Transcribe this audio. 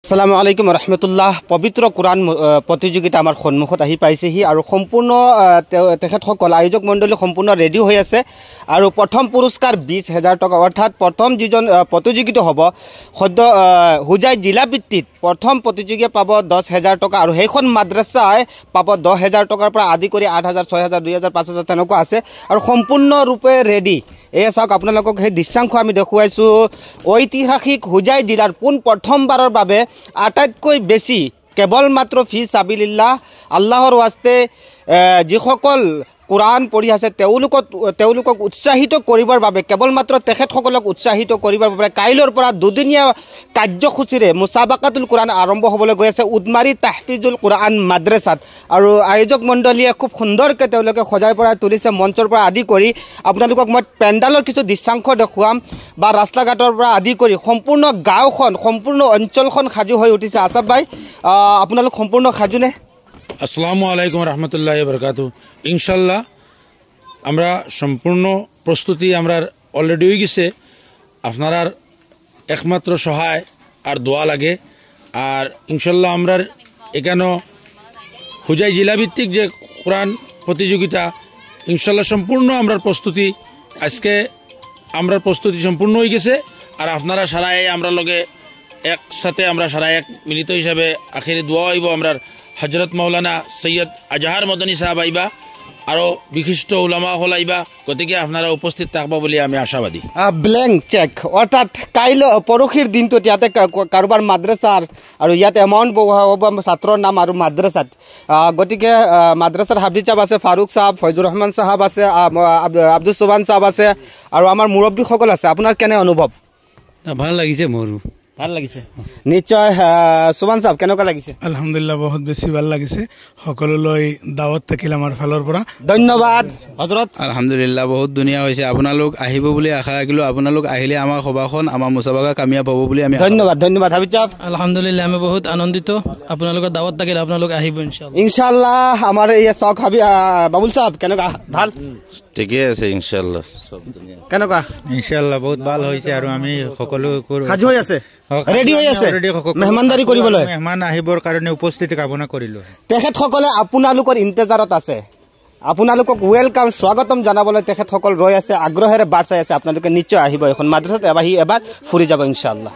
আসসালামু আলাইকুম ৰহমতুল্লাহ। পবিত্ৰ কোৰাণ প্ৰতিযোগিতা আমাৰ সন্মুখত আহি পাইছেহি আৰু সম্পূৰ্ণ তেখেতসকল আয়োজক মণ্ডলী সম্পূৰ্ণ ৰেডি হৈ আছে। আৰু প্ৰথম পুৰস্কাৰ 20,000 টকা, অৰ্থাৎ প্ৰথম যিজন প্ৰতিযোগিতা হ'ব সদ্য হোজাই জিলা ভিত্তিত প্ৰথম প্ৰতিযোগীয়ে পাব 10,000 টকা আৰু সেইখন মাদ্ৰাছাই পাব 10,000 টকাৰ পৰা আদি কৰি 8,000, 6,000, 2,000, 5,000 তেনেকুৱা আছে আৰু সম্পূৰ্ণৰূপে ৰেডি। এয়া চাওক, আপোনালোকক সেই দৃশ্যাংশ আমি দেখুৱাইছোঁ। ঐতিহাসিক হোজাই জিলাৰ পোন প্ৰথমবাৰৰ বাবে আটাইতকৈ বেছি কেৱল মাত্ৰ ফি চাবিলিল্লাহ আল্লাহৰ ৱাস্তে যিসকল কোৰাণ পঢ়ি আছে তেওঁলোকক উৎসাহিত কৰিবৰ বাবে, কেৱল মাত্ৰ তেখেতসকলক উৎসাহিত কৰিবৰ বাবে কাইলৈৰ পৰা দুদিনীয়া কাৰ্যসূচীৰে মুছাবাকাতুল কোৰাণ আৰম্ভ হ'বলৈ গৈ আছে উদমাৰী তাহফিজুল কোৰাণ মাদ্ৰাছাত। আৰু আয়োজক মণ্ডলীয়ে খুব সুন্দৰকৈ তেওঁলোকে সজাই পৰাই তুলিছে মঞ্চৰ পৰা আদি কৰি। আপোনালোকক মই পেণ্ডালৰ কিছু দৃশ্যাংশ দেখুৱাম বা ৰাস্তা ঘাটৰ পৰা আদি কৰি সম্পূৰ্ণ গাঁওখন, সম্পূৰ্ণ অঞ্চলখন সাজু হৈ উঠিছে। আছাফ ভাই, আপোনালোক সম্পূৰ্ণ সাজুনে? আসসালামু আলাইকুম রহমতুল্লাহ বরকাতু। ইনশাল্লাহ আমরা সম্পূর্ণ প্রস্তুতি আমরা অলরেডি হয়ে গেছে। আপনার একমাত্র সহায় আর দোয়া লাগে। আর ইনশাল্লাহ আমরা এখানে হোজাই জেলাভিত্তিক যে কোরআন প্রতিযোগিতা ইনশাল্লাহ সম্পূর্ণ আমরা প্রস্তুতি আজকে আমরা প্রস্তুতি সম্পূর্ণ হয়ে গেছে। আর আপনারা সারা আমরা লগে একসাথে আমরা সারা এক মিলিত হিসাবে আখিরি দোয়া হইব। আমরা হজরত মৌলানা সৈয়দ আজহার মদনী সাহেব আইবা, আরও বিশিষ্ট উলামা হল আইবা, গতিকে আপনারা উপস্থিত থাকবো বলে আমি আশাবাদী। ব্লেংক চেক, অৰ্থাৎ কাইলৈ পৰহিৰ দিনটোত ইয়াতে কাৰোবাৰ মাদ্ৰাছাৰ আৰু ইয়াত এমাউণ্ট হ'ব ছাত্ৰৰ নাম আৰু মাদ্ৰাছাত। গতিকে মাদ্ৰাছাৰ হাফিজ চাহাব আছে, ফাৰুক চাহাব, ফৈজুৰ ৰহমান চাহাব আছে, আব্দুল সোবান চাহাব আছে আৰু আমাৰ মুৰব্বীসকল আছে। আপোনাৰ কেনে অনুভৱ? ভাল লাগিছে, মোৰো ভাল লাগিছে নিশ্চয়। সুমান চাহাব, কেনেকুৱা লাগিছে? আলহামদুলিল্লাহ, বহুত বেছি ভাল লাগিছে। সকলোলৈ দাৱত থাকিল আমাৰ ফালৰ পৰা। ধন্যবাদ হজৰত। আলহামদুলিল্লাহ, বহুত ধুনীয়া হৈছে। আপোনালোক আহিব বুলি আশা ৰাখিলোঁ। আপোনালোক আহিলে আমাৰ সভাখন, আমাৰ মুছাবাকা কামিয়াব হ'ব বুলি আমি ধন্যবাদ। ধন্যবাদ হাবিব চাহাব। আলহামদুলিল্লাহ, আমি বহুত আনন্দিত। আপোনালোকৰ দাৱত থাকিল, আপোনালোক আহিব ইনশাআল্লাহ। ইনশাআল্লাহ। আমাৰ এই চক হাবি বাবুল চাহাব, কেনেকুৱা? ভাল, ঠিকে আছে ইনশাআল্লাহ। কেনেকুৱা? ইনশাআল্লাহ বহুত ভাল হৈছে আৰু আমি সকলো সাজু হৈ আছে, ৰেডি হৈ আছে মেহমানদাৰী কৰিবলৈ। মেহমান আহিবৰ কাৰণে উপস্থিতি কামনা কৰিলো। তেখেতসকলে আপোনালোকৰ ইন্তজাৰত আছে, আপোনালোকক welcome স্বাগতম জনাবলৈ তেখেতসকল ৰৈ আছে, আগ্ৰহেৰে বাট চাই আছে। আপোনালোকে নিশ্চয় আহিব এখন মাদ্ৰাছাত, এবাৰ ফুৰি যাব ইনশাআল্লাহ।